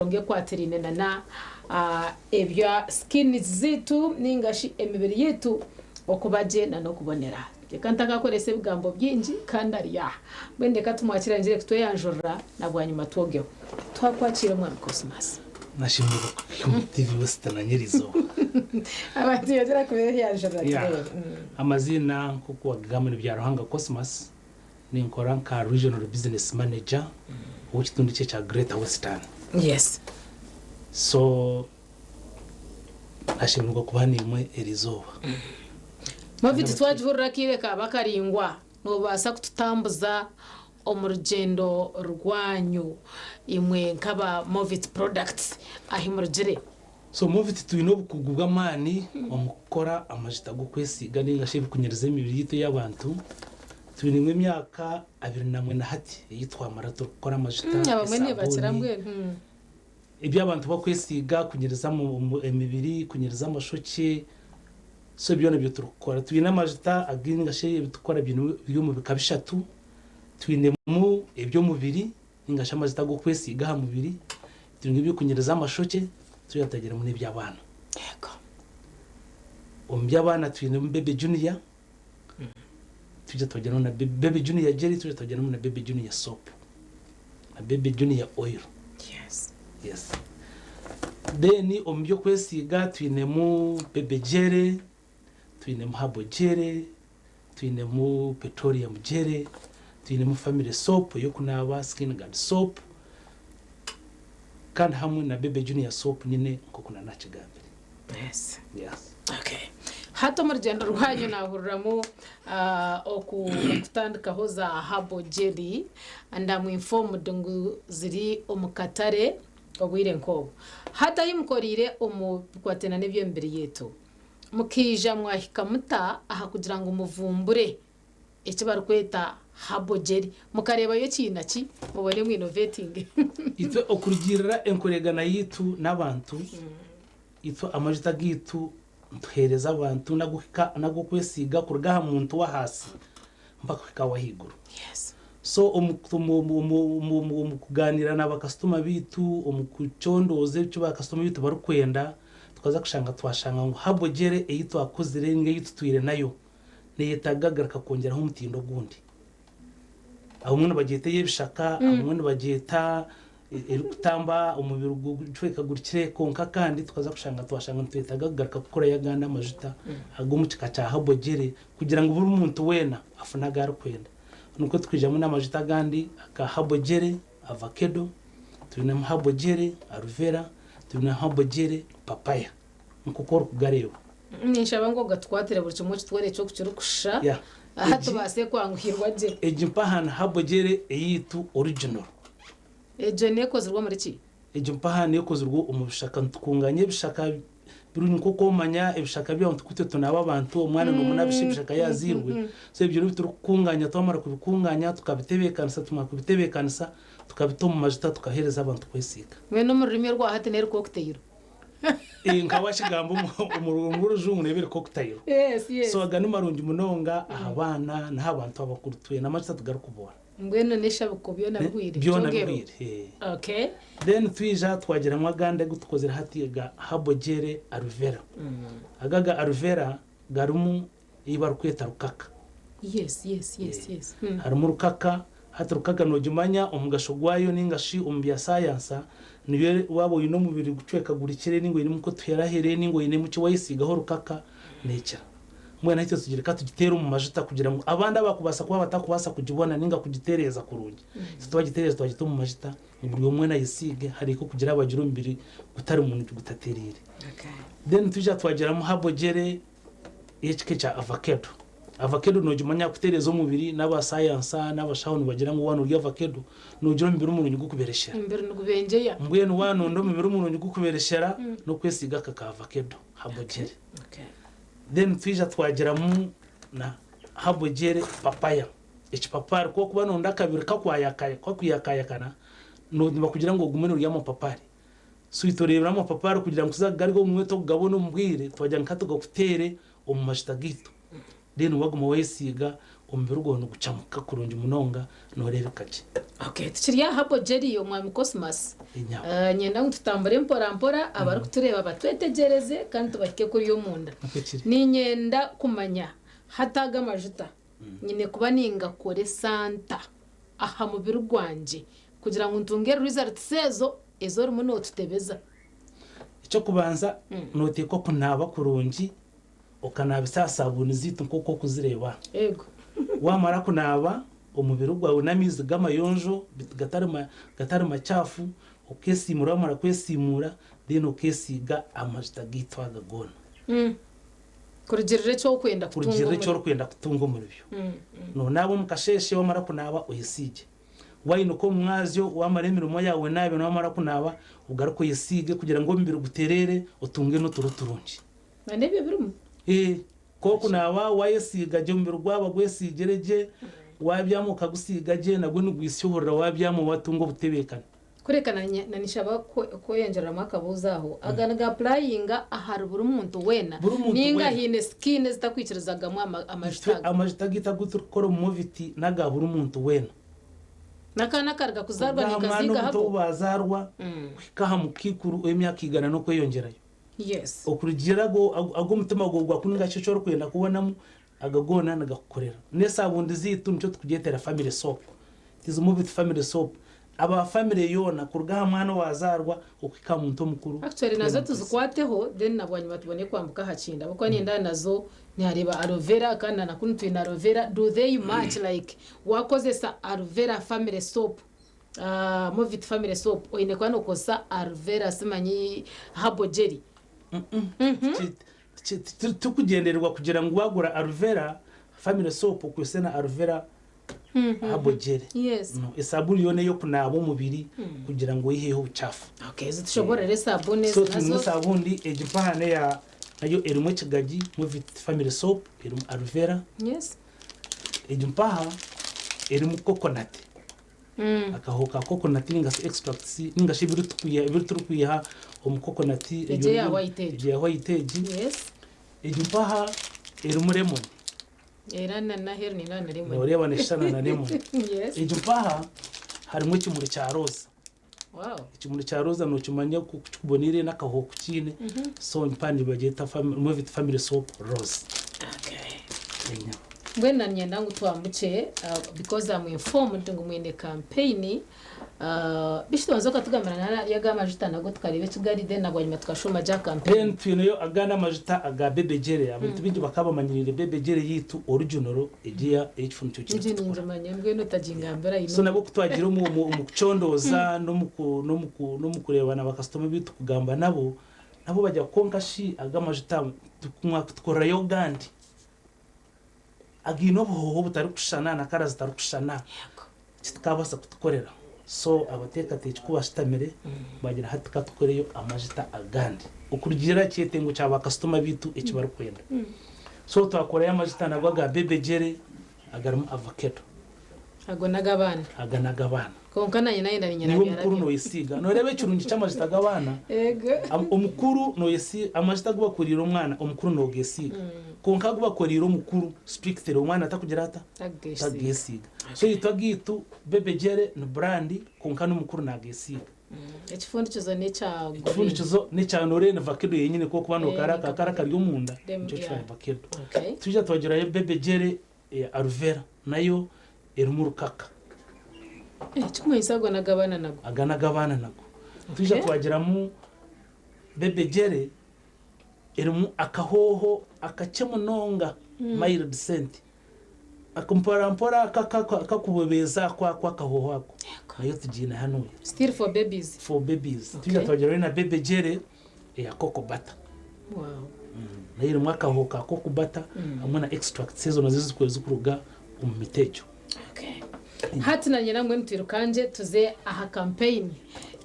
Enshonga ekwatiraine na na ebya skins zaitu ninga shi emibiri yaitu okuba gye na n'okubonera. Reka ntakakoresa ebigambo bingi kandi ari aha. Mbwenu reka tumwakire ayongyere kutweyanjurira na bwanyima twogeho. Twakwakiire Mwami Cosmas. Nashemererwa kuhika omu TV West na nyerizooba. Abantu yongyera kubeyanjurira Yeah. tureebe. Amaziina nk'oku wagigamba ni Byaruhanga Cosmas. Ninkora nka Regional Business Manager ow'ekitundu eki ekya Greater Western. Yes. So nashemererwa kuba naimwe erizooba. Movit twagihurira akaire kaaba karaingwa, noobaasa kututambuza omu rugyendo rwanyu imwe nk'aba Movit Products ahi murugire? So Movit twine obukugu bw'amaani omu kukora amajuta g'okwesiiga nainga shi ebikunyiriza emibiri yaitu ey'abantu. Twinemu emyaka 24 hati ei twamara turikukora amajuta, Abamwe nibakira esabuuni, mbwenu. ebi abantu bakwesiiga kunyiriza emibiri, kunyiriza amashokye, so byona ebyo turikukora. Twine amajuta aga ninga shi ebi turikukora biri omu bika bishatu, twinemu eby'omubiri ninga shi amajuta ag'okwesiiga aha mubiri, twine eby'okunyiriza amashokye, twine twagiramu n'eby'abaana. Yego. Omu by'abaana twinemu Baby Junior, Twija twagyeramu na Baby Junior Jelly, twija twagyeramu na Baby Junior Soap, na Baby Junior Oil. Yes. Yes. Then omu by'okwesiiga twinemu Baby Jelly, twinemu Herbal Jelly, twinemu Petroleum Jelly, twinemu Family Soap ey'okunaaba, Skin Guard Soap, kandi hamwe na Baby Junior Soap nyine nk'oku naanakigambire. Yes. Yes. Okay. Hati omu rugyendo rwanyu naahuriramu ah, oku okutandikaho za herbal jelly and am informed ngu ziri omu katare obwire nk'obu. Hati ahi mukoreire omu bikwatiraine n'eby'emibiri yaitu, mukaija mwahika muta aha kugira ngu muvumbure eki barikweta herbal jelly? Mukareebayo kiina ki mubone mu innovatinge? Itwe okurugiirira enkoregana yaitu n'abantu, Itwe amajuta gaitu nituheereza abantu n'ag'okwesiiga kuruga aha muntu w'ahaasi mpaka kuhika aw'ahaiguru. So omu kugaaniira na bakasitoma baitu, omu kucondooza eki bakasitoma baitu barikwenda, tukaza kushanga twashanga ngu herbal jelly ei twakozire ninga ei tutwire nayo neyetaaga kugaruka kwongyeraho omutindo ogundi. Abamwe nibagyeta ey'ebishaka, abamwe nibagyeta erikutamba omubiri gucwekagurikire kwonka kandi tukaza kushanga twashanga nitwetaaga kugaruka kukorayo agandi amajuta ag'omu kika kya herbal jelly kugira ngu buri muntu weena afune agu arikwenda. Nikwo tukaijamu n'amajuta agandi aga herbal jelly avocado, twinemu herbal jelly aloe vera, twinemu herbal jelly papaya nk'oku orikugareeba. Ninshaba ngu ogatukwatire buri kimwe okitworekye oku kirikushusha Yeah. aha Egi tubaase kwanguhirwa gye. egi mpaha ni herbal jelly eyaitu original. Egyo nekozirwe omuri ki? Egyo mpaha nekozirwe omu bishaka. Nitukunganya ebishaka birungi nk'oku omanya ebishaka byabo nti kutyo tunaaba abantu omwana nomunabisa ebishaka yazairwe. So ebyo nibyo turikukunganya twamara kubikunganya tukabitebekanisa tumara kubitebekanisa tukabita omu majuta tukahereza abantu kwesiiga. Mbwenu omu rurimi orwa hati neri cocktail. Nka wakigamba omu rurimi rw'orujungu neeba eri cocktail. Yes, yes. So aga nimarungi munonga aha baana n'aha bantu abakuru twena amajuta tigarikuboora. Mbwenu n'eshabiko byona bihweire? Byona Kyogero? bihweire. Okay. Then twija twagiramu agandi agu tukozire hati aga herbal jelly aloe vera. Aga aga aloe vera garimu ei barikweta rukaka. Yes, yes, yes, yes. Harimu rukaka, hati rukaka noogimanya omugasho gwayo ninga shi omu bya sayansa niyo waaba oine omubiri gucwekagurikire ninga oinemu nk'otuherahere ninga oinemu ki wayesiigaho rukaka neekira. Mbwenu naitwe tugire ka tugiteere omu majuta kugira ngu abandi abakubaasa kuba batakubaasa kugibona ninga kugitereeza kurungi, itwe twagitereeza twagita omu majuta ngu buri omwe ayesiige hareeke okugira abagira omubiri gutari murungi gutatereire. Then twija twagiramu herbal jelly ey'ekika ekya avocado. Avocado nogimanya kutereeza omubiri n'aba sayansa n'abashaho nibagira ngu waaba norya avocado nogira omubiri murungi gukubereshera. Omubiri nigubengyeya. Mbwenu waaba noyenda omubiri murungi gukubereshera n'okwesiiga aka ka avocado herbal jelly. Then twija twagiramu na herbal jelly papaya. Ekipapari ku orikuba noyenda akabiri kakwayakayakana nibakugira ngu ogume norya amapapari. So itwe oreebire amapapari kugira ngu tuze kugarya obumwe tokugabona omu bwire twagira ngu ka tugakuteere omu majuta gaitu. Then waguma wayesiiga. Omubiri gwawe nigucamuka kurungi munonga noreebeka gye. Okay, tukiri aha Herbal Jelly Omwami Cosmas. Enyabo. Niinyenda ngu tutambure mpora mpora abarikutureeba batwetegyereze kandi tubahike kuriya omunda. Nikwo kiri. Niinyenda kumanya hati aga amajuta nyine kuba ningakoresa nta aha mubiri gwangye kugira ngu ntunge results ezo ezi orimu nootutebeza? Eky'okubanza nooteekwa kunaaba kurungi Okanaabisa aha saabuuni zaitu nk'oku orikuzireeba. Eego. Waamara kunaaba omubiri gwawe n'amaizi g'amayonjo beitu gatari gatari macaafu, okeesiimuura waamara kwesiimuura then okeesiiga amajuta gaitu aga goona. Kurugiirira eki orikwenda kutunga Kurugiirira eki omuri. orikwenda kutunga omuri byo. Noonaaba omu kasheeshe waamara kunaaba oyesiigye. Wainuka omu mwazyo waamara emirimo yaawe onaabire waamara kunaaba ogaruke oyesiige kugira ngu omubiri gutereere otunge n'oturo turungi. Na n'ebyo birimu. Ee, nk'oku naaba waayesiiga gye omubiri gwaba gwesiigire gye, waabyama okagusiiga gye, nagwo nigwitsya ohurira waabyama waatunga obutebeekane. Kureka na nishaba kweyongyereramu akabuuzo aho, aga niga apurayinga ahari buri muntu weena Buri muntu ninga weena. haine skin ezitakwikiriza gamwe amajuta Itwe aga? amajuta gaitu agu turikukora omu Movit n'aga buri muntu weena. N'akaana akaruga kuzaarwa Kuruga aha mwana ninkaziiga omuto habo? ou baazaarwa kuhika aha mukaikuru ow'emyaka igana n'okweyongyerayo. Yes. Okurugiirira ago agu omutima gwawe gwakunda ninga shi eki orikwenda kubonamu, aga goona nigakukorera. N'esabundi zaitu nikyo turikugyetera family soap. It is Movit family soap. Aba family yoona kuruga aha mwana owazaarwa okuhika aha muntu omukuru Actually twena nazo nituzi. tuzikwateho then na bwanyima tubone kwambuka aha kindi ahabw'okuba nindeeba nazo nihareeba aloe vera kandi na nakunu twine aloe vera do they match like wakozesa aloe vera family soap Movit family soap oine kuba nokozesa aloe vera simanyi herbal jelly. Tikugyendererwa kugira ngu wagura aloe vera family soap okwitse na aloe vera herbal jelly. Yes. No, esabuni yoona ey'okunaaba omubiri kugira ngu oiheho obucaafu. Okay, ezi tushoboorore esabuuni ezi So twine nazo. esabundi egi mpaha neya nayo erimu ekigagi Movit family soap erimu aloe vera. Yes. Egi mpaha erimu coconut. Akahoho ka coconut ninga shi extracts ninga shi ebi turikwiha omu coconut. Egyo eya white egyo. Egyo eya white egi. Yes. Egi mpaha erimu lemon. Era na n'aheeru nindeeba na lemon. Nooreeba neeshushana na lemon. Yes. Egi mpaha harimu ekimuri kya rooza. Wow. Ekimuri kya rooza nookimanya ku kikuboneire n'akahoho ku kiine. So mpaha nibagyeta Movit Family Soap Rose. Okay. Enya. Mbwenu na niinyenda ngu twambukye because am informed ngu mwine campaign bishi tubanze okatugambira nari aga amajuta nago tukareeba eki gari then na bwanyima tukashuuma gye aha campaign. Then twineyo agandi amajuta aga baby jelly abantu baingi bakaba bamanyiriire baby jelly yaitu original egi ey'ekifundikizo Egyo kirikutukura. ningimanya mbwenu otagingambira I So know. nabwo ku twagiire omu omu omu kucondooza n'omu ku n'omu ku n'omu kureeba na bakasitoma baitu kugamba nabo, nabo bagira kwonka shi aga amajuta mwakutukorerayo agandi Againe obuhoho butarikushushana na kara zitarikushushana titikabaasa kutukorera. So abateekateeki ku bashutamire bagira hati ka tukoreyo amajuta agandi okurugiirira aha kyetengo kya baakasitoma baitu eki barikwenda. So twakorayo amajuta nago aga baby jelly agarimu avocado. Ago n'ag'abaana. Aga n'ag'abaana. Kwonka naanye naayenda niinye Niiwe naabyara omukuru byo. nooyesiiga. Nooreeba ekirungi ky'amajuta g'abaana, Eego. omukuru nooyesiiga, amajuta agu bakuriire omwana, omukuru noogesiiga. Kwonka agu bakoriire omukuru strictly omwana takugira ata? Takugeesiiga. Takugeesiiga. So itwe agaitu baby jelly ni brand kwonka n'omukuru naageesiiga. Ekifundikizo n'ekya green. Ekifundikizo n'ekya nooreeba ni vakedo yenyine ku orikuba Eh, nookara ni aka kara kari omunda Dem- nikyo kya yeah. vakedo. Okay. Twija twagirayo baby jelly eya aloe vera nayo erimu rukaka. Eh, Ekirikumanyisa ago n'ag'abaana nago. Aga n'ag'abaana nago. Twija Okay. twagiramu baby jelly erimu akahooho akakye munonga, mild scent, mpora mpora kakubobeeza ako ako akahooho ako nayo tugiine hanuya. Still for babies? For babies. Okay. Twija twagirayo na baby jelly eya cocoa butter. Wow. Nayo erimu akahooho ka cocoa butter hamwe na extracts ezo nazo ezirikuruga omu miti egyo. Okay. Hati nanye nambwenu twirukangye tuze aha campaign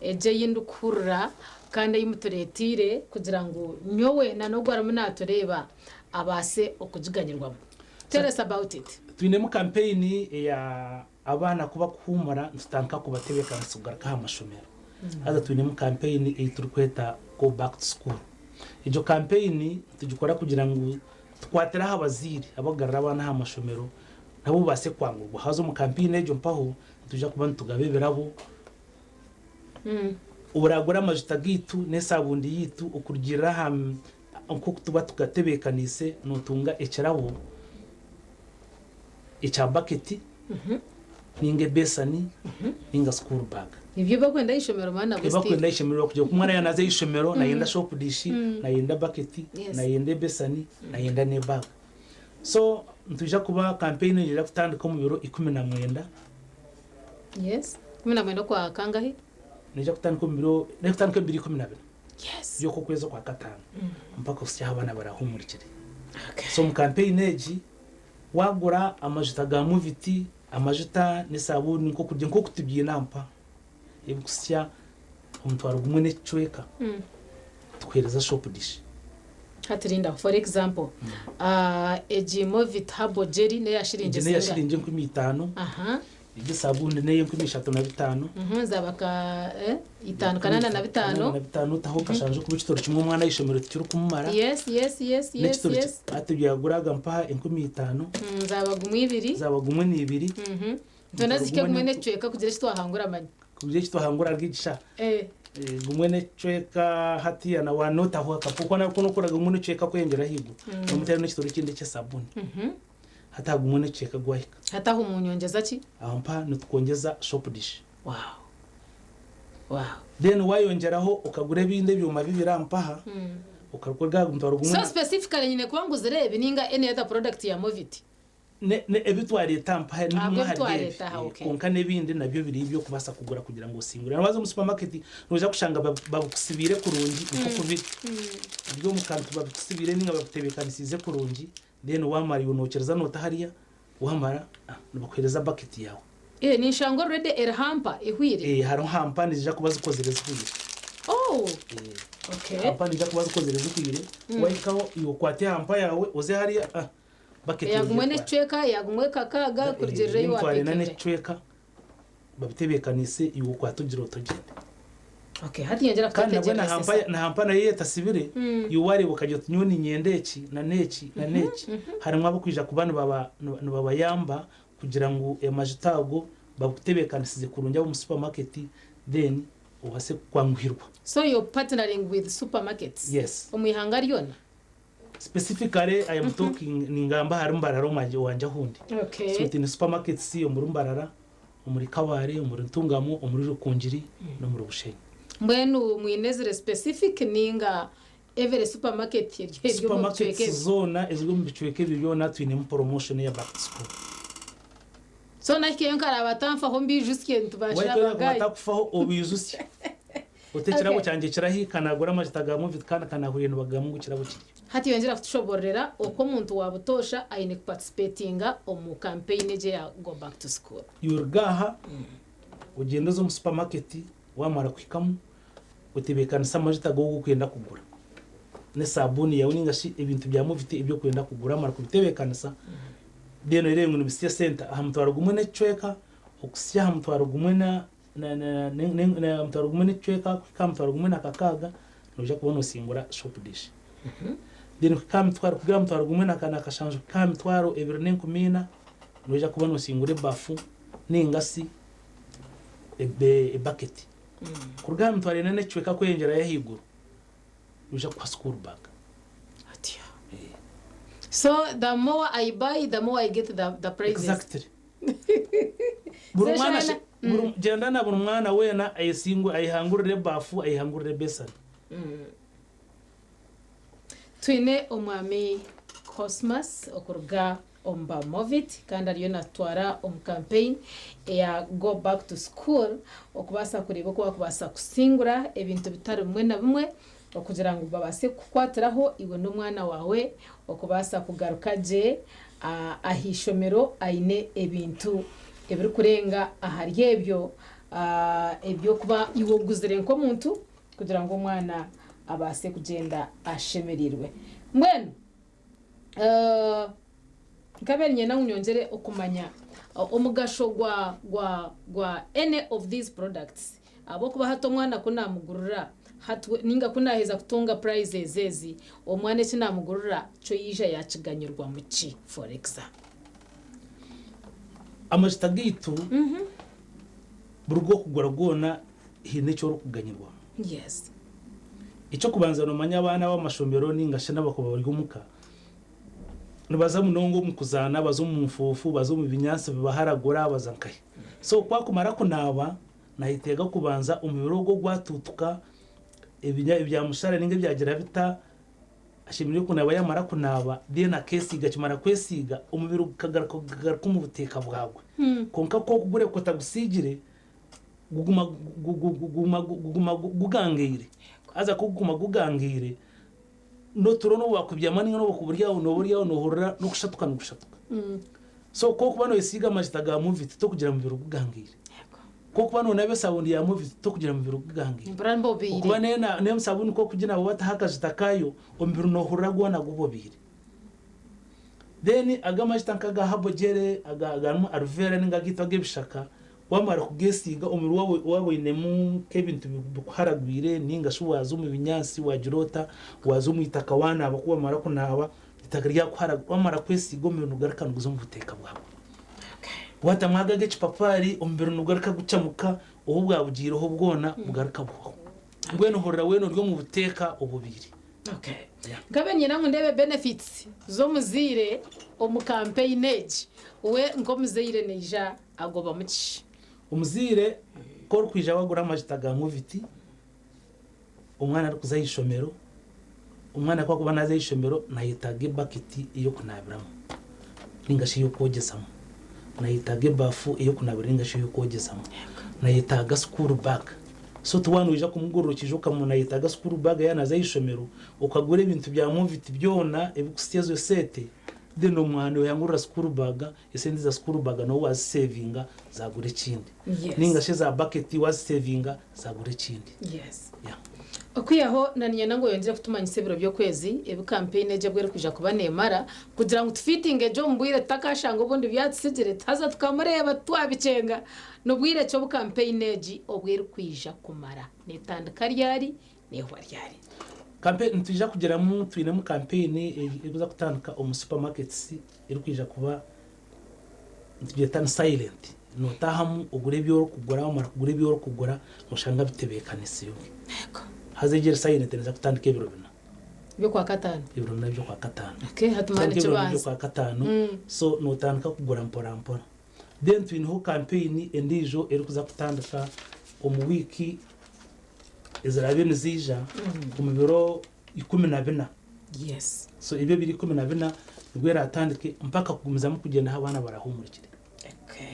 egyo ei ndikuhurira kandi ei mutureeteire kugira ngu nyowe na n'ogu arimu naatureeba abaase okugiganyirwamu. Tell us about it. Twinemu kampeyini eya abaana ku bakuhuumura nitutandika kubatebeekanisa kugaruka aha mashomero. Haza twinemu kampeyini ei turikweta Go Back to School. Egyo kampeyini nitugikora kugira ngu tukwatire aha bazaire abarikugarura abaana aha mashomero. Nabo bubaase kwangurwa. Haza omu kampeyini egyo mpaho nitwija kuba nitugaba ebirabo. Oraagure amajuta gaitu n'esabundi yaitu okurugiirira aha nk'oku tuba tugatebeekaniise nootunga ekirabo ekya baketi ninga ebesani ninga school bag. Nibyo ebi barikwenda aha ishomero maana nabwo Ebi still. barikwenda aha ishomero kugira ngu omwana yaaba naaza aha ishomero nayenda shop dish, nayenda baketi, nayenda ebesani, nayenda n'ebaga. So nitwija kuba campaign egyo neija kutandika omu biro 19. Yes, 19 okwa kangahi? Neija kutandika omu biro, neija kutandika omu biro 14 Yes. by'okwezi okwa kataano mpaka kuhitsya ahu abaana barahuumurikire. Okay. So omu campaign egi wagura amajuta ga Movit, amajuta n'esabuuni nk'okurya nk'oku tubiine aha mpa ebikuhitsya 1000 n'ekicweka tukuheereza shop dish. Hati rindaho for example egi Movit herbal jelly neya shiringi Egi neya zingahi? shiringi 5000, Aha. egi esabuuni neya 3500. Zaaba ka itaano kanaana na bitaano. Kanaana na bitaano otaho kashanju kuba ekitooro kimwe omwana aha ishomero tikirikumumara. Yes, yes, yes, yes, N'ekitooro yes. hati byagura aga mpaha 5000. Zaaba gumwe ibiri. Zaaba gumwe n'ibiri. Zoona zihike gumwe n'ekicweka kugira eki twahangura manya. Kugira eki twahangura rwigisha. Eh. Gumwe n'ekicweka hatiya na wanotaho akapu ku nokora gumwe n'ekicweka kweyongyera ahaiguru nomutayo n'ekitooro ekindi eky'esabuni. Hati aha gumwe n'ekicweka gwahika. Hati aho munyongyeza ki? Aho mpa nitukwongyeza shop dish. Wow. Wow. Then wayongyeraho okagura ebindi ebyoma bibiri aha mpaha okakora aha mutwaro gumwe. So specifically nyine kuba nguzire ebi ninga any other product ya Movit? Ne, ne, ebi twareeta mpaha ni Ahabwa bimwe ebi ahari ebi. twareeta aha, Eh, okay. Kwonka n'ebindi nabyo biri eby'okubaasa kugura kugira ngu osingure. Na waaza omu supermarket noija kushanga ba- babikusibiire kurungi nk'oku biri. Biri omu kantu babikusibiire ninga babitebeekanisiize kurungi, then waamara iwe nookiriza noota hariya, waamara ah, nibakuheereza bucket yaawe. Eh, ninshanga already eri hamper ehwire. Eh, hariho hamper niziija kuba zikozire zihwire. Oh, Eh, okay. Hamper niziija kuba zikozire zihwire, wahikaho iwe okwate hamper yaawe oze hariya ah, Bucket Eya gumwe yongye n'ekicweka, eya gumwe kakaaga kurugiirira ei Emitwaro ena waapikinga. n'ekicweka babitebeekaniise iwe okwate ogire oti ogyende. Okay, hati nyongyera Kandi nabwe na hampa kukwetegyerezesa. na hampa nayo etasibire iwe waareeba okagira oti nyowe niinyenda eki na n'eki na n'eki harimu ab'okwija kuba nibaba nibabayamba kugira ngu amajuta ago bakutebeekanisize kurungi ab'omu supermarket then obaase kwanguhirwa. So you're partnering with supermarkets Yes. omu ihanga ryona? Specifically I am talking ningamba ahari Mbarara omwangye wangye ahundi. Okay. So twine supermarkets omuri Mbarara, omuri Kabale, omuri Ntungamo, omuri Rukungiri n'omuri Bushenyi. Mbwenu mwine eziri specific ninga every supermarket eri eri omu Supermarkets bicweka ebi? zoona eziri omu bicweka ebyo byona twinemu promotion eya back to school. So nahikeyo nkaraba atanfaho mbijutsye nitubanshira Waikora abagayi. batakufaho obiijutsye. Oti ekirabo Okay. kyangye kirahika nagura amajuta ga Movit kandi kanahuriire nibagamba ngu ekirabo kiriyo. Hati yongyera kutushobororera oku omuntu wa butoosha aine kuparticipatinga omu campaign egi eya Go Back to School. Iwe ruga aha ogyende oze omu supermarket wamara kuhikamu otebeekanise amajuta agu orikwenda kugura n'esabuuni yaawe ninga shi ebintu bya Movit ebi orikwenda kugura wamara kubitebeekanisa then oreebe ngu nibitsya esente aha mutwaro gumwe n'ekicweka okuhitsya aha mutwaro gumwe na na mutwaro gumwe n'ekicweka kuhika aha mutwaro gumwe na kakaaga noija kuba noosingura shop dish. Then kuhika aha mitwaro kuruga aha mutwaro gumwe na kashanju kuhika aha mitwaro ebiri n'enkumi ina noija kuba noosingura ebafu ninga shi ebaketi. Kuruga aha mitwaro ena n'ekicweka kweyongyerayo ahaiguru noija kuha school bag. Atyo. So the more I buy, the more I get the prizes. Exactly. Buri So mwana eshana- buri gyenda na buri mwana weena ayesingure ayehangurire ebafu ayehangurire ebesani. Twine omwami Cosmas okuruga omu ba Movit kandi ariyo natutwara omu campaign eya Go Back to School okubaasa kureeba oku bakubaasa kusingura ebintu bitari bimwe na bimwe okugira ngu babaase kukukwatiraho iwe n'omwana waawe okubaasa kugaruka gye aha ishomero aine ebintu ebirikurenga ahari ebyo eby'okuba iwe oguzire nk'omuntu kugira ngu omwana abaase kugyenda ashemereirwe. Mbwenu nkabaire niinyenda ngu nyongyere okumanya omugasho gwa gwa gwa any of these products ahabw'okuba hati omwana ku naamugurira hati ninga ku naaheza kutunga prizes ezi, omwana eki naamugurira kyo yaija yaakiganyirwamu ki for example? Amajuta gaitu buri gw'okugura gwona haine eki orikuganyirwamu. Yes. Eky'okubanza noomanya abaana ab'amashomero nainga shi n'abakuba bari omuka nibaza munonga omu kuzaana, baza omu nfuufu, baza omu binyaatsi bibaharagura, baza nkahi. So ku akumara kunaaba, nayetenga kubanza omubiri ogwo gwatuutuka, ebyamushara nainga ebyagira bita, ashemereire kunaaba yamara kunaaba then akesiiga akimara kwesiiga omubiri gukagaruka gukagaruka omu buteeka bwagwe. Kwonka ku okugureka otagusiigire, guguma guguma guguma gugangaire. Haza ku guguma gugangaire, n'oturo n'obu wakubyama nainga n'obu wakuba ori aho nooba ori aho noohurira n'okushatuka nigushatuka. So ku okuba nooyesiiga amajuta ga Movit tokugira mubiri gugangaire. Ku okuba noonaaba esabuuni ya Movit tokugira mubiri gugangaire. Mpurira mbobeire. Okuba n'esabuuni ku okuginaaba wataho akajuta kaayo, omubiri noohurira gwona gubobeire. Then ago amajuta nk'aga herbal jelly, agarimu aloe vera nainga agaitu ag'ebishaka, Waamara kugeesiiga, omubiri waawe waaba oinemu nk'ebintu bikuharagwire nainga shi waaza omu binyaatsi waagira ota, waaza omu itaka waanaaba, ku wamara kunaaba eitaka ryakuharagura, waamara kwesiiga omubiri nigugaruka niguza omu buteeka bwagwo. Waatamu ago ag'ekipapaari omubiri nigugaruka gucamuka, obu bwabugiireho bwona bugaruka buhwaho. Mbwenu ohurira weena ori omu buteeka obubiire. Okay. Nkabe niinyenda ngu ndeebe benefits z'omuzaire omu campaign egi. We nk'omuzaire naija agobamu ki? Omuzaire ku orikwija wagura amajuta ga Movit, omwana arikuza aha ishomero, omwana ku arikuba naaza aha ishomero nayetaaga ebaketi ey'okunaabiramu ninga shi ey'okwogyezamu, nayetaaga ebaafu ey'okunaabira ninga shi ey'okwogyezamu, nayetaaga school bag. So ti waaba noija kumugurira okaija okamu nayetaaga school bag yaaba naaza aha ishomero, okagura ebintu bya Movit byona ebikuhitsya ezo sente, then omwana oyangurira school bag, Esente za school bag nobu wazisevinga zagura ekindi. Yes. Ninga shi eza bucket wazisevinga zagura ekindi. Yes. Yeah. Okwihaho na niinyenda ngu oyongyere kutumanyisa ebiro by'okwezi ebi kampeyini egi obu erikwija kuba neemara kugira ngu tufiitinge gye omu bwire tutakashanga obundi byatusigire haza tukamureeba twabikyenga. N'obwire ki obu kampeyini egi obu erikwija kumara? Neetandika ryari? Neehwa ryari? Kampe nitwija kugiramu twinemu kampeyini erikuza kutandika omu supermarkets erikwija kuba nitugyeta ni silent. Nootaahamu ogure ebi orikugura wamara kugura ebi orikugura noshanga bitebeekanisiibwe. Haza egyo eri silent neeza kutandika ebiro bina. By'okwakataano? Ebiro bina by'okwakataano. Okay, hati mara Kutandika ebiro bina nikibanza. by'okwakataano so nootandika kugura mpora mpora. Then twineho kampeyini endiijo erikuza kutandika omu wiiki eziraabe niziija omu biro 14. Yes. So ebyo ebiro 14 nibwo eraatandike mpaka kugumizamu kugyenda ahu abaana barahuumurikire. Okay.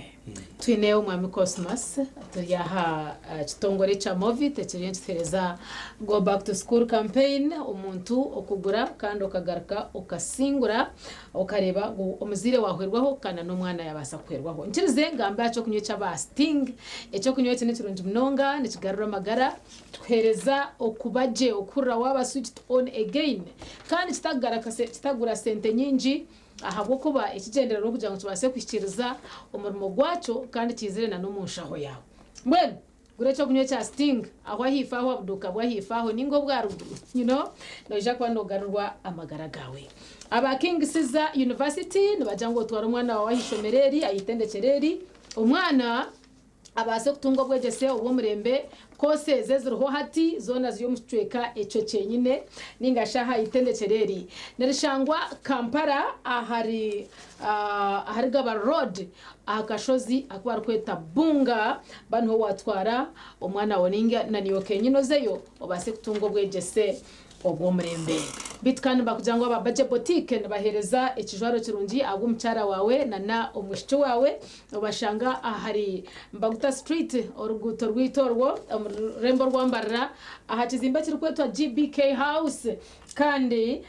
Twine Omwami Cosmas turi aha kitongore kya Movit ekiriyo nikituheereza Go Back to School campaign omuntu okugura kandi okagaruka okasingura Okareeba ngu omuzaire waahwerwaho kandi n'omwana yaabaasa kuhwerwaho. Nkirize ngambe aha ky'okunywa eky'aba Sting. Eky'okunywa eki ni kirungi munonga, nikigarura amagara, kikuheereza okuba gye, okuhurira waaba switched on again. Kandi kitagura sente nyingi ahabw'okuba ekigyendererwa n'okugira ngu kibaase kuhikiiriza omurimo gwakyo kandi kiizire n'omu nshaho yaawe. Mbwenu Gura eky'okunywa ekya Sting aho ahaifo aho aha buduuka bw'ahaifo aho nainga obwa ruguru you know, noija kuba noogarurwa amagara gaawe. Aba King Caesar University nibagira ngu otware omwana waawe aha ishomero eri, aha itendekyero eri, omwana abaase kutunga obwegyese obw'omurembe. Courses eziriho hati zoona ziri omu kicweka ekyo kyenyine nainga shi aha itendekyero eri. Nirishangwa Kampala ahari ahari Gaba Road aha kashozi aku barikweta Bunga, ba niho waatwara omwana waawe nainga na naiwe kenyine ozeyo obaase kutunga obwegyese obw'omurembe. Beitu kandi nibakugira ngu aba Bagye Boutique nibaheereza ekijwaro kirungi ahabw'omukyara waawe na na omwishiki waawe. Obashanga ahari Mbaguta Street, oruguuto rwaitu orwo omu rurembo rwa Mbarara aha kizimbe ekirikwetwa GBK House kandi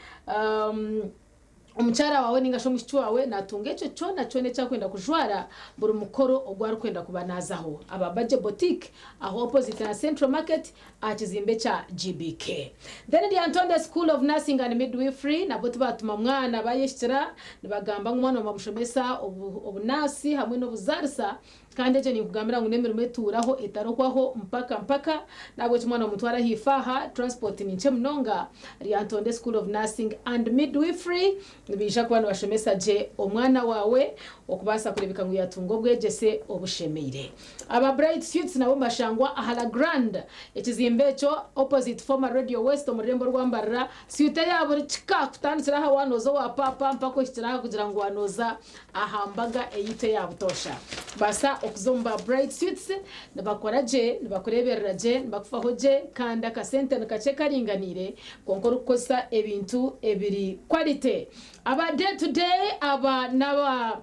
Omukyara waawe ninga shi omwishiki waawe natunga ekyo kyona kyona eki arikwenda kujwara buri mukoro ogu arikwenda kuba naazaho. Aba Bagye Boutique aho opposite na Central Market aha kizimbe kya GBK. Then Lyantonde School of Nursing and Midwifery nabwo tibaatuma mwana bayehikira nibagamba ngu omwana bamushomesa obunaasi hamwe n'obuzaarisa. Kandi egyo ninkugambira ngu n'emirimo etuuraho etarihwaho mpaka mpaka. Nahabwekyo omwana omutware ahaifo aha, transport ni nkye munonga. Lyantonde School of Nursing and Midwifery nibaija kuba nibashomesa gye omwana waawe okubaasa kureebeka ngu yaatunga obwegyese obushemeire. Aba Bright Suites nabo nibashangwa aha La Grande, ekizimbe ekyo opposite former Radio West omu rurembo rwa Mbarara. Suite eya buri kika kutandikira aha waanooza owa paapa mpaka ohikire aha kugira ngu waanooza aha mbaga eyaitu eya butoosha. Baasa okuza omu ba Bright Suites, nibakora gye, nibakureeberera gye, nibakufaho gye kandi akasente ni kakye karinganiire kwonka orikukozesa ebintu ebiri quality. Aba Day to Day aba n'aba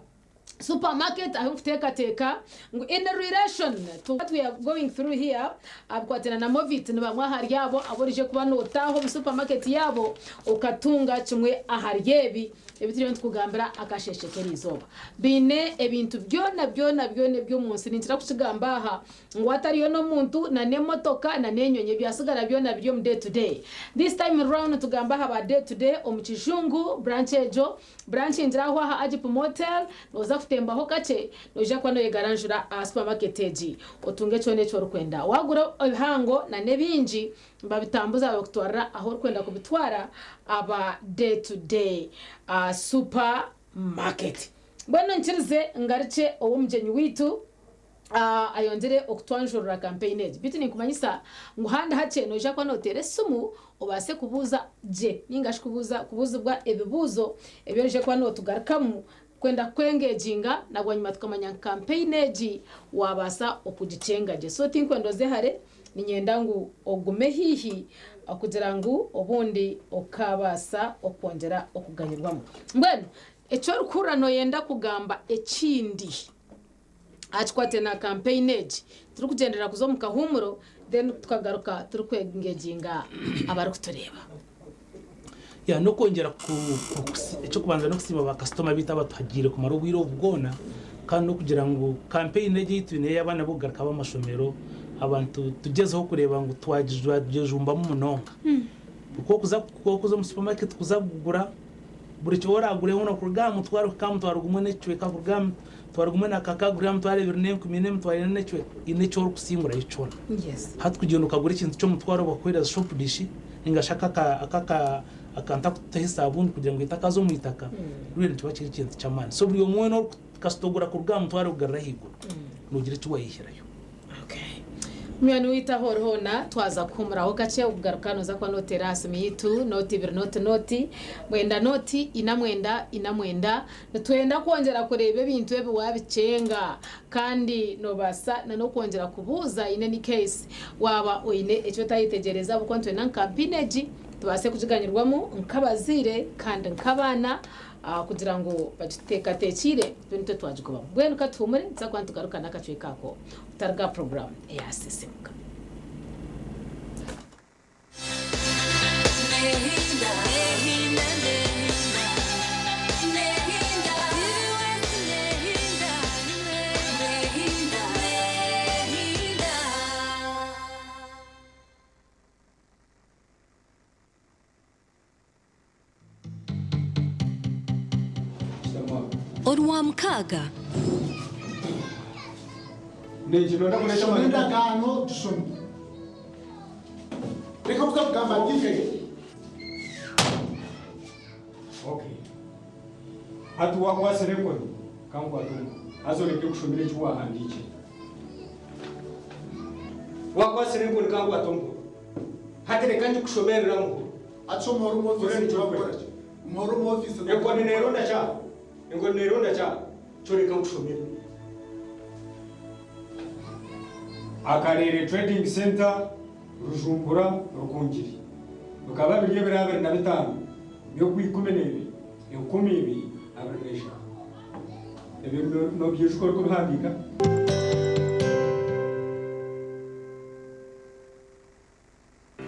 supermarket ahu nkuteekateeka ngu in relation to what we are going through here abikwatiraine na Movit ni bamwe ahari abo abu orije kuba nootaaha omu supermarket yaabo okatunga kimwe ahari ebi Ebi turiyo nitukugambira akasheeshe k'eriizooba. Baine ebintu byona byona byona eby'omu nsi. Ninkira kukigamba aha ngu hatariyo n'omuntu na n'emotoka na n'enyonyi ebyasigara byona biri omu day to day. This time round nitugamba aha ba day to day omu Kijungu branch egyo. Branch ngira aho aha Agip Motel nooza kutembaho kakye noija kuba noyegaranjura aha supermarket egi otunge kyona eki orikwenda. Wagura ebihango na n'ebingi Nibabitambuza babikutwarira ahu orikwenda kubitwara aba day to day super market. Mbwenu nkirize ngarukye ow'omugyenyi waitu ayongyere okutwanjurira campaign egi. Beitu ninkumanyisa ngu handi hakye noija kuba noteera esimu obaase kubuuza gye ninga shi kubuuza kubuuzibwa ebibuuzo ebi orije kuba notugarukamu kwenda kukwengeginga na bwanyima tukamanya ngu campaign egi wabaasa okugikyenga gye. So tinkwenda oze hare. Niinyenda ngu ogume haihi kugira ngu obundi okaabaasa okwongyera okuganyirwamu. Mbwenu eki orikuhurira nooyenda kugamba ekindi aha kikwatiraine na kampeyini egi, turikugyendera kuza omu kahuumuro then tukagaruka turikwengegyinga abarikutureeba. Ya n'okwongyera ku eky'okubanza n'okusiima bakasitoma baitu abatuhagiire kumara obwire obu bwona kandi n'okugira ngu kampeyini egi ei twine ey'abaana b'okugaruka ab'amashomero abantu tugyezeho kureeba ngu twagyejumbamu munonga. Ku orikuza ku orikuza omu supamaketi kuza kugura buri ki oraagure hoona kuruga aha mutwaro kuhika aha mutwaro gumwe n'ekicweka kuruga aha mutwaro gumwe na kakaaga kuruga aha mitwaro ebiri n'enkumi ina emitwaro ena n'ekicweka haine eki orikusingurayo kyona. Hati kugyenda okagura ekintu ky'omutwaro bakakuheereza shopu dishi Ninga shi aka akantu akututaho esabuuni kugira ngu etakaza omu itaka, ruriya nikiba kiri ekintu ky'amaani. So buri omwe weena kasita ogura kuruga aha mutwaro kugarura ahaiguru, noogira eki waayihirayo. Okay. Munywani waitu ahu ori hoona, twaza kuhuumuraho kakye, okugaruka nooza kuba nooteera aha simu yaitu, nooti ibiri nooti nooti, mwenda nooti, ina mwenda, ina mwenda. Nitwenda kwongyera kureeba ebintu ebi waabikyenga kandi noobaasa n'okwongyera kubuuza in any case waaba oine eki otayetegyereza ahabw'okuba nitwenda ngu kampeyini egi tubaase kugiganyirwamu nk'abazaire kandi nk'abaana kugira ngu bagituteekateekiire tube nitwe twagigobamu. Mbwenu ka tuhuumure nituza kuba nitugaruka n'akacweka ako kutaruga aha puroguraamu eya Sisiimuka. Orwamukaaga. Shoma endagaano tushome. Reka kuza kugamba detail. Okay. Hati wakwasire enkoni, kankwate omukono. Haza oreke kushomera eki wahandiikire. Wakwasire enkoni, kankwate omukono. Hati reka ngikushomerere aha mukono. Hati shi omuhoro omu Ore ofiisi nikyo nibakora orikora. ki? Omuhoro omu ofiisi Enkoni neeronda ki aho? Enkoni neeronda ki aho? Kyo reka nkushomere. Akareere Trading Centre, Rujumbura, Rukungiri. Bikaba biri ebiro 25 by'Okwikumineebiri, 2023. Ebyo noobyijuka orikubihandiika?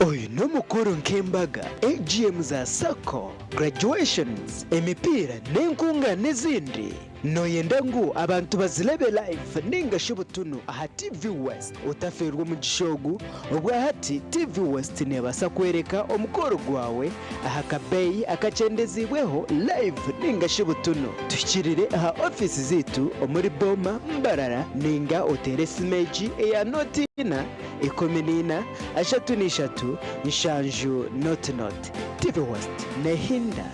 Oyu n'omukoro nk'embaga, AGM za sacco, graduations, emipiira n'enkungaana ezindi. Nooyenda ngu abantu bazireebe live nainga shi butunu aha TV West? Otafeerwa omugisha ogu, obwahati TV West neebaasa kworeka omukoro gwawe aha kabeeyi akakyendeziibweho live nainga shi butunu. Tuhikirire aha ofiisi zaitu omuri Boma, Mbarara nainga oteere esimu egi eya nooti ina, 14, 33, 70 nooti nooti. TV West neehinda.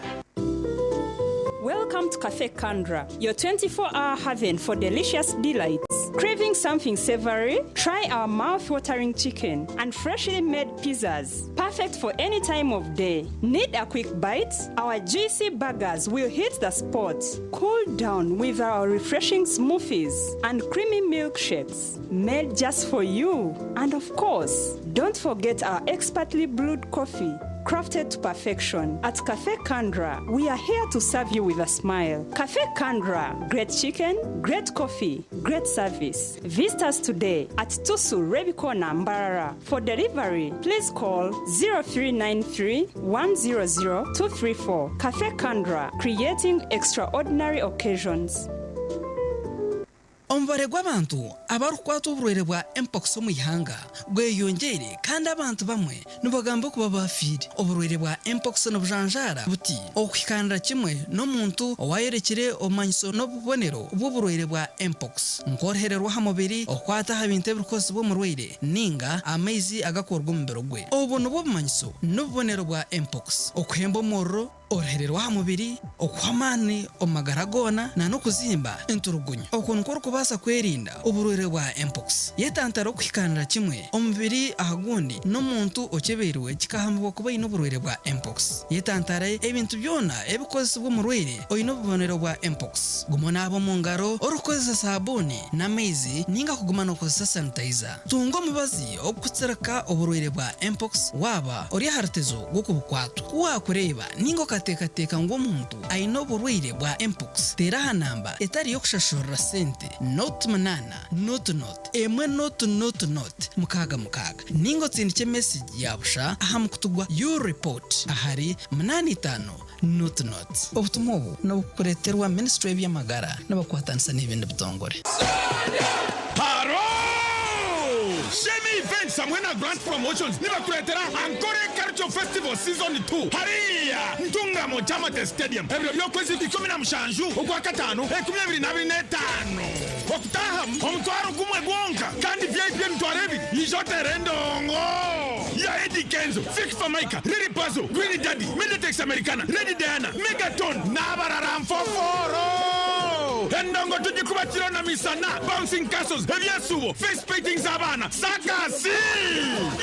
Welcome to Cafe Kandra, your 24 hour haven for delicious delights. Craving something savory? Try our mouth-watering chicken and freshly made pizzas. Perfect for any time of day. Need a quick bite? Our juicy burgers will hit the spot. Cool down with our refreshing smoothies and creamy milkshakes made just for you. And of course, don't forget our expertly brewed coffee crafted to perfection. At Cafe Kandra, we are here to serve you with a smile. Cafe Kandra, great chicken, great coffee, great service. Visit us today at Tusu Rebikona Mbarara. For delivery, please call 0393 100 234. Cafe Kandra, creating extraordinary occasions. Omubare gw'abantu abarikukwatwa oburwaire bwa Mpox omu ihanga gweyongyeire kandi abantu bamwe nibagamba okuba baafiire. Oburwaire bwa Mpox nibujanjaara buti okuhikaanira kimwe n'omuntu owaayorekire obumanyiso n'obubonero bw'oburwaire bwa Mpox nk'oruhere rw'aha mubiri, okukwata aha bintu ebirikukozesibwa omurwaire nainga amaizi agakuruga omu mubiri gwe. Obu nibwo bumanyiso n'obubonero bwa Mpox, okuhemba omuriro, Oruhere rw'aha mubiri, okuhwa amaani omu magara goona na n'okuzimba enturugunyu. Okwo nikwo orikubaasa kwerinda oburwaire bwa mpox. Yetantare okuhikaanira kimwe omubiri aha gundi n'omuntu okyebeirwe kikahamibwa kuba aine oburwaire bwa mpox. Yetantare ebintu byona ebikukozesibwa omurwaire oine obubonero bwa mpox. Guma onaabe omu ngaro orikukozesa saabuuni n'amaizi ninga kuguma nookozesa sanitayiza. Tunga omubazi ogurikutsirika oburwaire bwa mpox waaba ori aha rutezo rw'okubukwatwa. Ku waakureeba ninga okateekateeka ngu omuntu aine oburwaire bwa mpox, teera aha namba etari y'okushashurira sente, nought munaana, nought nought, emwe nought nought nought, mukaaga mukaaga, ninga otsindikye mesegi ya busha aha mukutu gwa U-report ahari munaana itaano nought nought. Obutumwa obu nibukureeterwa Minisitule y'eby'amagara nibakwatanisa n'ebindi bitongore. Haro! Shemi Events hamwe na Grant Promotions nibakureetera Ankole Culture Festival Season 2 hariya Ntungamo Kyamate Stadium ebiro by'okwezi 17 Okwakataano 2025. Okutaahamu omutwaro gumwe gwonka kandi VIP emitwaro ebiri ija oteere endongo ya Eddy Kenzo, Fik Fameica, Lil Pazo, Green Daddy, Midetex Americana, Lady Diana, Megaton n'abarara nfofooro. Endongo tugikuba kiro na misana, bouncing castles, ebyesuubo, face painting z'abaana, saakasi!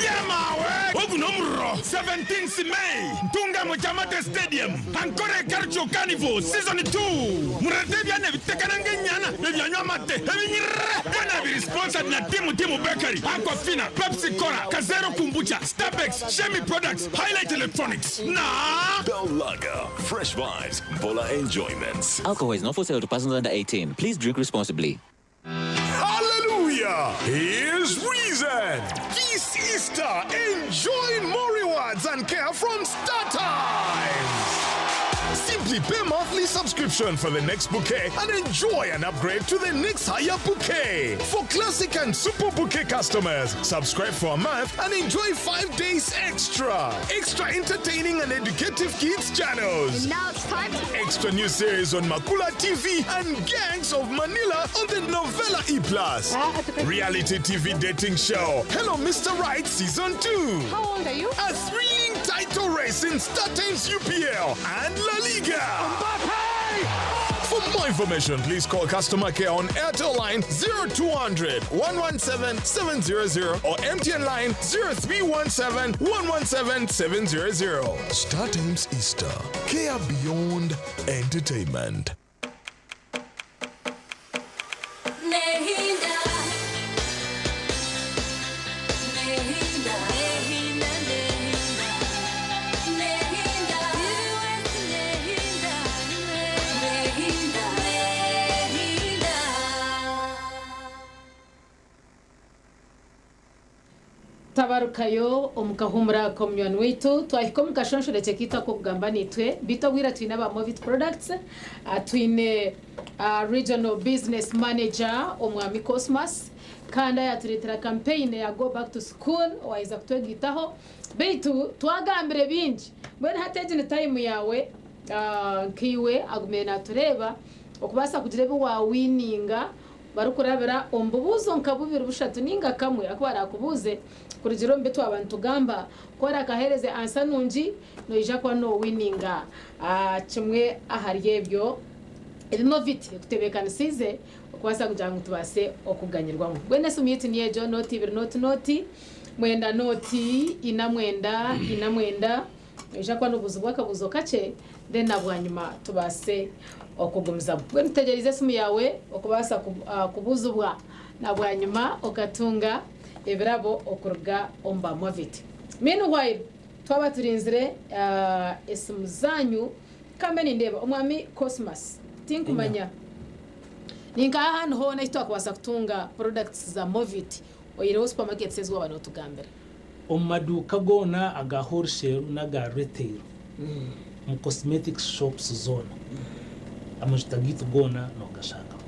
Yemaawe! Ogu n'omuriro! 17th May, Ntungamo Kyamate Stadium, Ankole Cultural Carnival Season 2. Mureete ebyana ebitekana nk'enyana, ebyanywa amate, ebinyirira! Byona biri sponsored na Timu Timu Bakery, Aquafina, Pepsi Cola, Kazero Kombucha, Stabex, Shemi Products, Highlight Electronics na. Bell Lager, fresh vibes, Bola enjoyments. Alcohol is not for sale to persons under 18. Please drink responsibly. Hallelujah! Here's reason. This Easter, enjoy more rewards and care from StarTimes. Simply pay monthly subscription for the next bouquet and enjoy an upgrade to the next higher bouquet. For classic and super bouquet customers, subscribe for a month and enjoy 5 days extra. Extra entertaining and educative kids channels. And now it's time to Extra new series on Makula TV and Gangs of Manila on the Novella E Plus. Reality TV dating show Hello Mr. Right Season 2. How old are you? A thrilling title race in StarTimes UPL and La Liga. For more information, please call customer care on Airtel line 0200 117 700 or MTN line 0317 117 700. StarTimes Easter. Care beyond entertainment. Nehinda. Nehinda. Nehinda. Nehinda. Nehinda. Nehinda. Nehinda. Tabarukayo omu kahuumura k'omunywani waitu twahika omu kashonshorekye kaitu ak'okugamba naitwe beitu obwire twine aba Movit Products, twine Regional Business Manager Omwami Cosmas kandi ayatureetera campaign ya Go Back to School owaheza kutwegaitaho. Beitu twagambire bingi mbwenu hati egi ni time yaawe nkaiwe agumire natureeba okubaasa kugira ebi waawininga barikurabira omu bubuuzo nka bubiri bushatu ninga kamwe aku baraakubuuze kurugiirira omu bi twaba nitugamba. Ku orakaheereze ansa nungi noija kuba noowininga kimwe ahari ebyo ebi Movit ekutebeekanisiize okubaasa kugira ngu tubaase okuganyirwamu. Mbwenu esimu yaitu niyo egyo, nooti ibiri nooti nooti, mwenda nooti ina mwenda ina mwenda. Noija kuba nobuuzibwa akabuuzo kakye then na bwanyima tubaase okugumizamu. Mbwenu tutegyereize esimu yaawe okubaasa kubuuzibwa na bwanyima okatunga ebirabo okuruga omu ba Movit. Meanwhile, twaba turinzire esimu zaanyu, kambe nindeeba Omwami Cosmas, tinkumanya ninkaha ahantu hoona ahu twakubaasa kutunga products za Movit oyihireho supermarkets ezi waaba notugambira? Omu maduuka goona aga wholesale n'aga retail, omu cosmetics shops zoona, amajuta gaitu goona nogashangamu.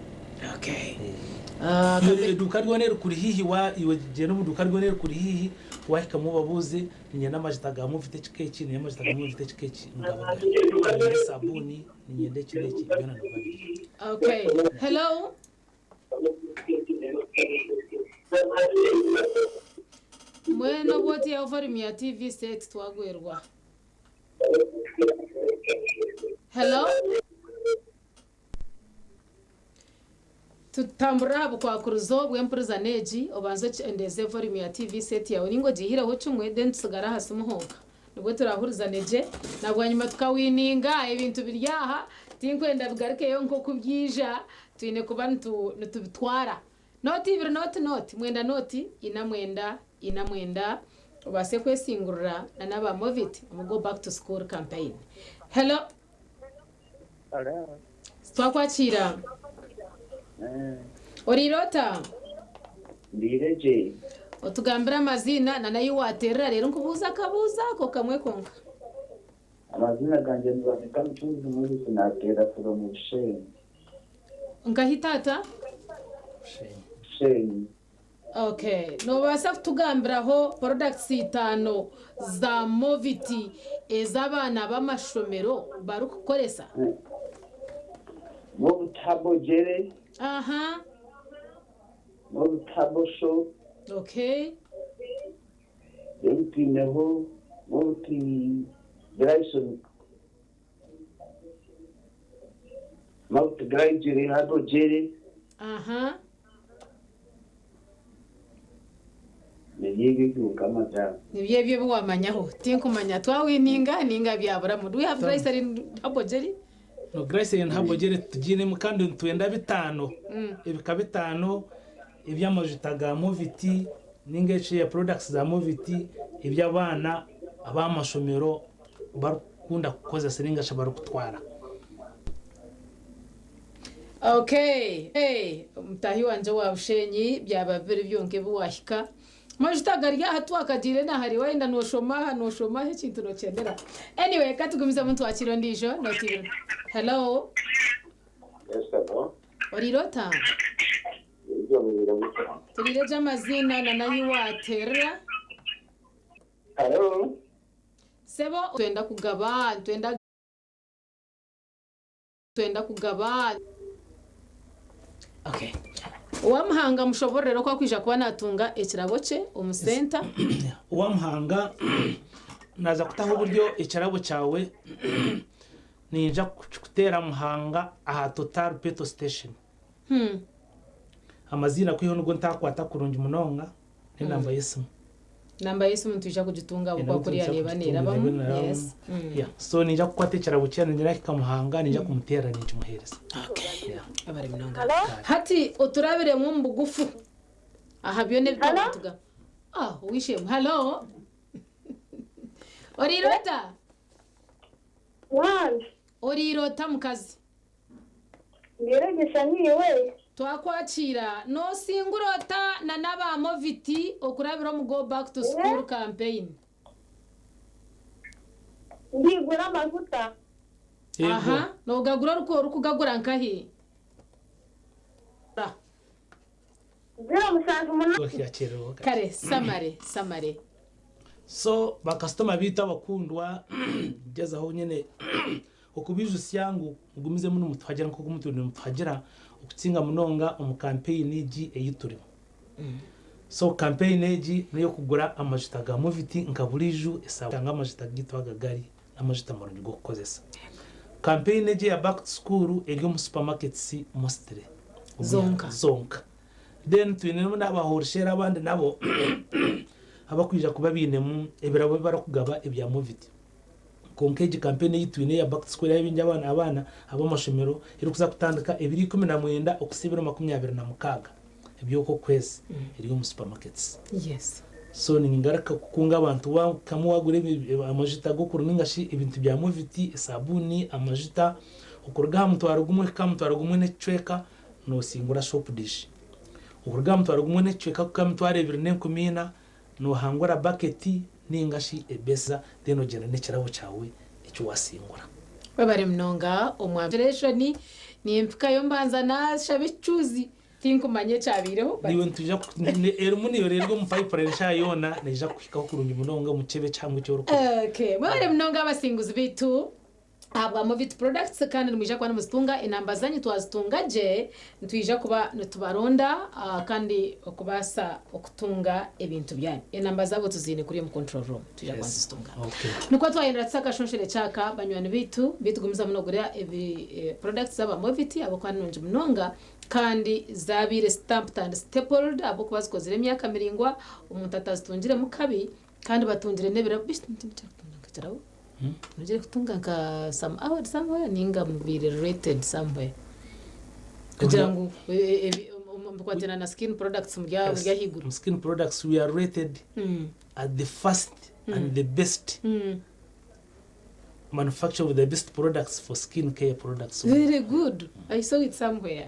Eduuka ryona erikuri haihi, iwe gyenda omu duuka ryona erikuri haihi, wahikamu obabuuze, niinyenda amajuta ga Movit ekika eki, niinyenda amajuta ga Movit ekika eki, nigaba gariho. Niinyenda esabuuni, niinyenda eki n'eki, byona nibiba biriyo. Okay. Hello? Mbwenu obu otiihaho volume ya TV set twagwerwa. Hello? Tutamburire aha bukwakurizo bw'empurizana egi, obanze okyendeeze volume ya TV set yaawe ninga ogiihireho kimwe then tusigare aha simu honka. Nibwo turahurizane gye na bwanyima tukawininga. Ebintu biri aha tinkwenda bigarukeyo nk'oku byaija, twine kuba nitubitwara. Nooti ibiri nooti nooti mwenda nooti ina mwenda ina mwenda obaase kwesingurira na n'aba Movit omu Go Back to School campaign. Hello. Hello. Twakwakiira. Oriire ota? Ndiire gye. Otugambire amaziina na n'ahi waateerera reero nkubuuze akabuuzo ako kamwe konka. Amaziina gangye nibanyeta Mucunguzi Moses naateera from Bushenyi. Nkahi taata? Bushenyi. Okay. Noobaasa kutugambiraho products itaano za Movit ezi abaana b'amashomero barikukoresa? Movit Herbal Jelly. Aha. Movit Herbal Soap. Okay. Then twineho Movit Glycerin. Movit Glycerin Herbal Jelly. Aha. Nibyo ebyo byonka madam. Nibyo ebyo ebi wamanyaho. Tinkumanya twawininga ninga byaburamu. Do we have glycerin herbal jelly? No glycerin herbal jelly tugiinemu kandi nitwenda bitaano, ebika bitaano eby'amajuta ga Movit ninga eki products za Movit eby'abaana ab'ahamashomero barikukunda kukozesa ninga shi barikutwara. Okay, hey, mutaahi wangye owa Bushenyi byaba biri byonka ebi waahika. Amajuta gari aha twakagiire na hare waayenda nooshoma aha nooshoma aha ekintu nookyendera. Anyway, ka tugumizemu nitwakiira ondiijo nootiibirwe. Hello, Yes, hello. oriire ota? Ibyo bibiri buta. Turiire gye amaziina na n'ahi waateerera. Hello. Sebo, twenda kugaba, nitwenda twenda kugaba. Okay. Owamuhanga mushobororere oku akwija kuba natunga ekirabo kye omu senta. Owamuhanga naaza kutaho oburyo ekirabo kyawe niinyija kukikuteera Muhanga aha Total Petrol Station. Amaziina kwihaho nigo ntakwata kurungi munonga n'enamba y'esimu. Namba y'esimu nitwija kugitunga ahabw'okuba kuriya neeba neerabamu. Yes. Yeah. So niinyija kukwata ekirabo kye nahika Muhanga niinyija kumuteerera ninkimuheereza. Okay. Yeah. Abari munonga. Hati oturabiremu omu bugufu aha byona ebi twaba nitugamba. Ah, ow'eishe-emwe. Hello. Oriire ota? Wange. Oriire ota mukazi? Ndiregesha niiwe. Twakwakiira. Noosingura ota na n'aba Movit okurabira omu Go Back to School campaign? Ndigura amajuta. Aha, noogagura orikugagura nkahi? 078. Yakyererwa. Kare samare samare. So bakasitoma biitu abakundwa, ngyezaho nyine okubijusya ngu mugumizemu nimutuhagira nk'oku muturi nimutuhagira, okutsinga munonga omu campaign egi ei turimu. So campaign egi n'ey'okugura amajuta ga Moviti nka buriijo esanga amajuta gaitu aga gari n'amajuta marungi g'okukozesa. Campaign egi eya back to school eri omu supermarkets mostly. Zonka. Zonka. Then twinemu n'aba wholesale abandi nabo abakwija kuba bainemu ebirabo ebi barikugaba ebya Moviti. Kwonka egi campaign ei twine eya back to school ey'abingi abaana abaana ab'amashomero erikuza kutandika ebiro 19 okuhitsya ebiro 26 eby'oku okwezi eri omu supermarkets. So ningaruka kukunga abantu kamwe wagura amajuta g'okuru ningashi ebintu bya Moviti, esabuuni, amajuta, okuruga aha 10,000 kuhika aha 1,500 noosingura soap dish. Okuruga aha 1,500 kuhika aha 2,400 noohangura baketi ningashi ebesa, then ogyenda n'ekirabo kyawe eki waasingura. Webare munonga omwami. Relation nimpikayo mbanza nashaba ekicuuzi tinkumanya ekyabaireho but. Naiwe nitwija erimu neeyorerwa omu pipeline eshaaha yoona neija kukuhikaho kurungi munonga omu kyebe ekihango eki orikugura. Okay, mwebare munonga abasinguzi baitu ahabwa Movit Products kandi nimwija kuba nimuzitunga enamba zanyu twazitunga gye nitwija kuba nitubaronda kandi okubaasa okutunga ebintu byanyu. Enamba zaabo tuziine kuriya omu control room nitwija kuba nituzitunga. Nikwo twayendera tuta akashonshorekye aka banywani baitu beitu gumizamu nogura ebi products zaba Movit ahabw'okuba ni nungi munonga kandi zabaire stamped and stapled ahabw'okuba zikozire emyaka miraingwa omuntu atazitungiremu kabi kandi batungire n'ebirabo beitu ekirabo Nogire kutunga nka some award somewhere ninga mubaire rated somewhere kugira ngu omubikwatiraine na skin products muri ahaiguru. Omu skin products we are rated as the first and the best manufacturer of the best products for skin care products. Very good. I saw it somewhere.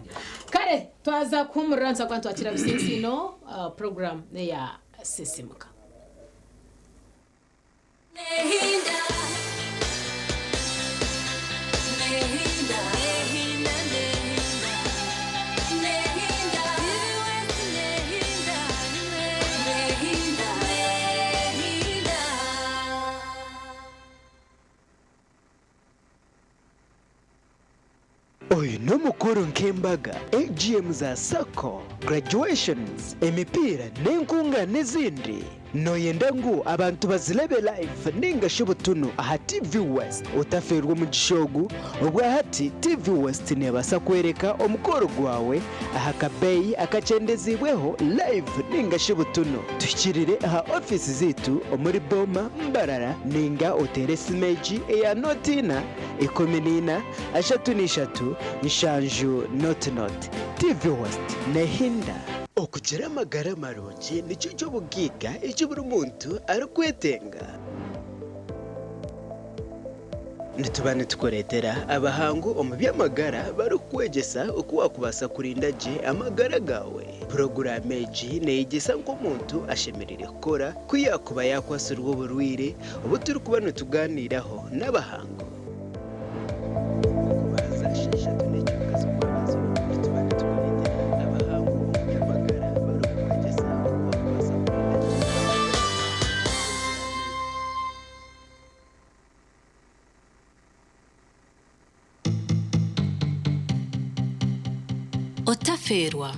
Kare twaza kuhumurira nituza kuba nitwakira Businsiino program eya Sisimuka. Oyu n'omukoro nk'embaga, AGM za sacco, graduations, emipiira n'enkungaana ezindi. Nooyenda ngu abantu bazirebe live ninga shi butunu aha TV West? Otafeerwa omugisha ogu, obwahati TV West neebaasa kworeka omukoro gwawe aha kabeeyi akakyendeziibweho live ninga shi butunu. Tuhikirire aha ofiisi zaitu omuri Boma, Mbarara ninga oteere esimu egi eya nooti ina, 14, 33, 70 nooti nooti. TV West neehinda. Okugira amagara marungi nikyo ky'obugaiga eki buri muntu arikwetenga. Nituba nitukureetera abahangu omu by'amagara barikukwegyesa oku waakubaasa kurinda gye amagara gaawe. Puroguraamu egi neeyegyesa nk'omuntu ashemereire kukora ku yaakuba yaakwatsirwe oburwaire obu turikuba nitugaaniiraho n'abahangu. Otafeerwa.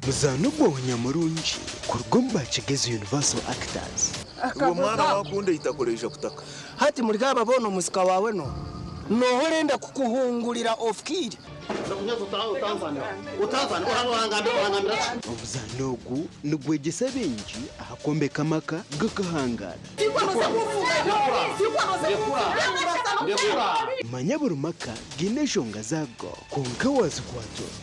Muzaano ogw'obunyamurungi kuruga omu ba Kigezi Universal Actors. Iwe mwana wakunda eitaka oraija kutaka. Hati muri aba boona omusika waawe n'oha? N'oha orenda kukuhungurira ofikiire? Omuzaano ogu nigwegyesa baingi aha kwombeka amaka g'okuhangaara. Manya buri maka gaine enshonga zaago kwonka waazikwata ota?